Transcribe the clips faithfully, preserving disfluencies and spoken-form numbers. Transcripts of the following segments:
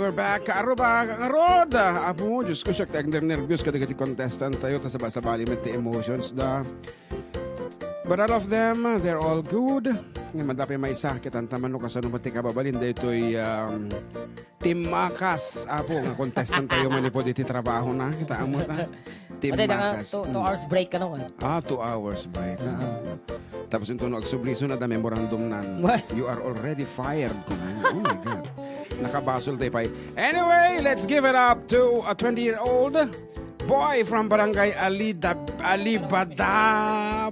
Back, Aruba, ngarud. Apo, Diyos ko, siak ti agnernerbios kadagiti contestant tayo, ta sabali-sabali met ti emotions da. But all of them, they're all good. Nga madapay maysa, kitanta man no kasano met ti kababalin daytoy, um, Team Makas, Apo, nga contestant tayo manipod iti trabaho na. Kita mo ta. Team Makas. Two, two Mm. hours break ka naman. Ah, two hours break. Oo. Tapos ito no agsubli, so na memorandum nan, What? "You are already fired," kuno. Oh my God. Nakabasol tayo pa. Anyway, let's give it up to a twenty-year-old boy from Barangay Alida-, Alibadab.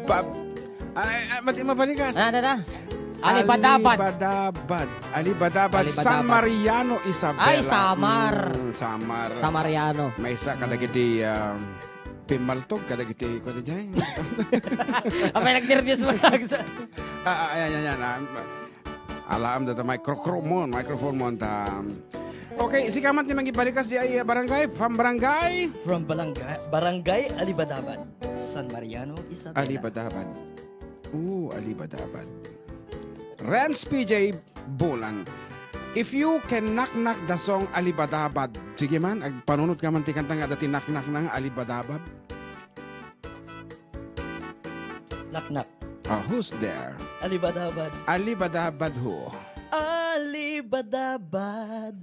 Bab-, ay, ay, mati-, mabalikas. Ah, ano na? Alibadabad. Alibadabad. Alibadabad. San Alibadabad. Mariano, Isabela. Ay, Samar. Mm, Samar. Samariano. Maysa kadagiti, ah, pimmaltog kadagiti, kuwan, jay. Apay, nagnerbios mo talaga sa Ah, ah, ayan, ayan, ayan, ah. Alaam data micro-, microphone mo, microphone mo, ta. Okay, sika man ti mangibalikas di ay, ah, barangay, from barangay? From barangay, Barangay Alibadabad, San Mariano, Isabela. Alibadabad. Oo, Alibadabad. Renz P J Bulan. If you can knock knock the song Alibadabad. Sige man, agpanunot ka man ti kanta nga dati knock knock na nga Alibadabad. Knock knock. Ah, who's there? Alibadabad. Alibadabad who? Alibadabad.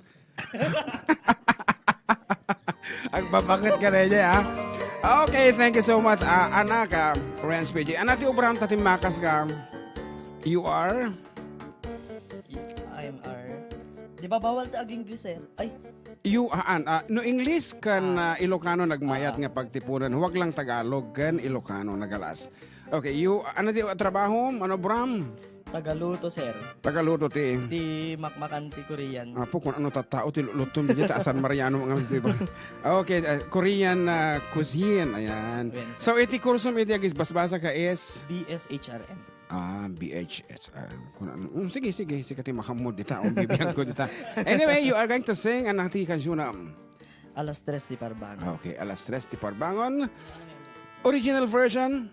Agbabanget ka na niya, ha? Okay, thank you so much. Ah, anak, ah, Renz P J. Anak, ti obram, tatim makas ka. You are? I M R. Di ba bawal ta ag-English, sir? Ay. You, ah, an, ah, no English kan, Ah. ah, Ilocano nagmayat Ah. nga pagtipunan. Huwag lang Tagalog kan Ilocano nagalas. Okay, you, ano di trabaho? Ano, Bram? Tagaluto, sir. Tagaluto ti. Ti makmakan ti Korean. Apo, kung ano tattao ti lulutom di ta San Mariano nga, di ba? Okay, ah, Korean, ah, cuisine, ayan. Ayan, sir. So, iti kurso mo iti agis basbasa ka is? B S H R M. Ah, B H S R. Kung ano, mm, sige, sige, sige, ti makamod dita, ang bibiyag ko dita. Anyway, you are going to sing an ti kansyona. Alas tres ti parbangon. Okay, alas tres ti parbangon. Original version?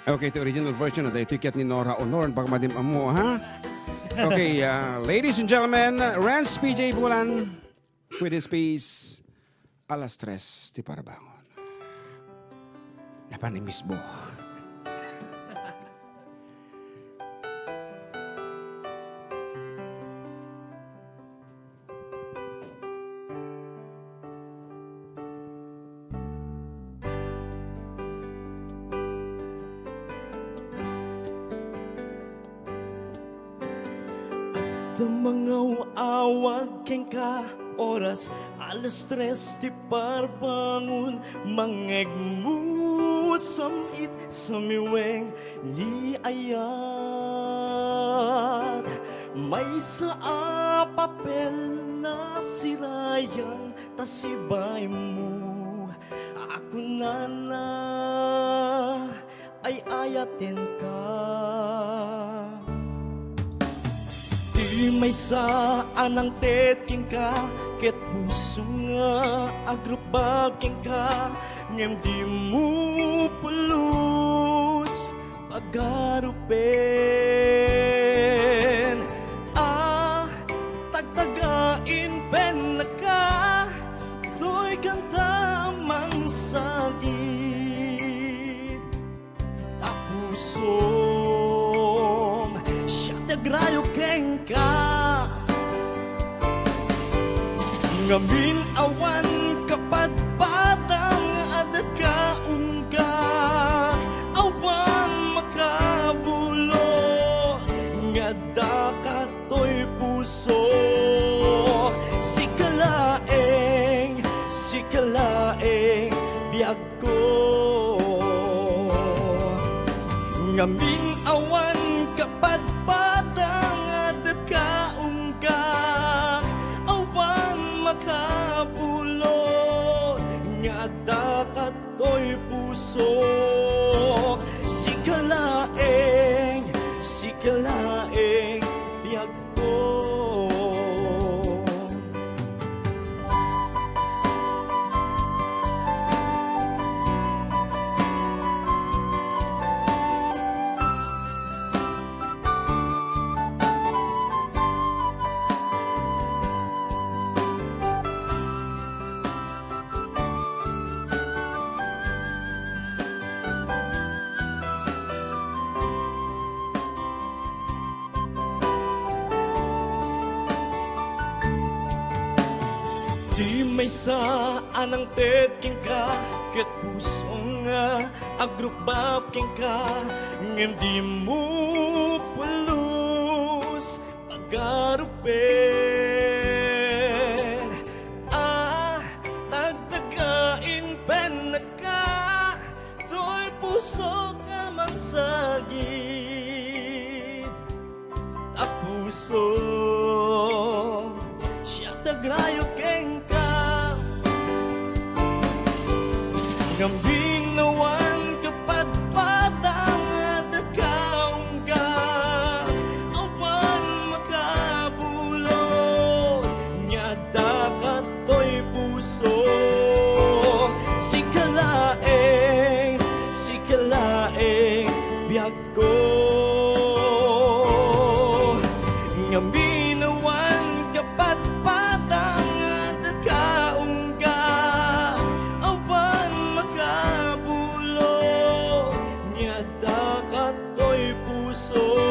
Okay, ti original version na daytoy ket ni Nora Honor, baka madim ammo, ha? Okay, uh, ladies and gentlemen, Renz P J Bulan with his piece, Alas Tres ti Parbangon. Napanimismo. Adda mangaw-awag kenka, oras alas tres ti parbangon, mangegmusam it samiweng ni ayat. Maysa a papel nasirayan ta sibaymo a kunana, ay-ayatenka. Ti maysa a nangted kenka, ket puso nga agrukbab kenka, ngem dimo pulos pagarupen. Ah, tagtagain pennaka, toy kanta mangsagid. Ta pusom, siak ti agrayo kenka. Ngamin awan kapadpadang a dakaungka, awan makabulo nga adda kat toy puso. Sika laeng, sika laeng, biagko. Ngamin awan kapadpadang a dakaungka, awan makabulo nga adda kat toy puso. Sika laeng, sika laeng, biagko. Maysa a nangted kenka, ket pusong agrukbab kenka, ngem dimo pulos pagarupen. Ah, tagtaga inpennaka, toy pusok a mangsagid. A puso, siak ti agrayo kenka. Ngem binuanka patpatang a dakaongka, awan makabulod nga adda katoy puso. Sika laeng, sika laeng, biag ko. Ngem binuanka patpatang a dakaongka, awan makabulod nga adda katoy puso.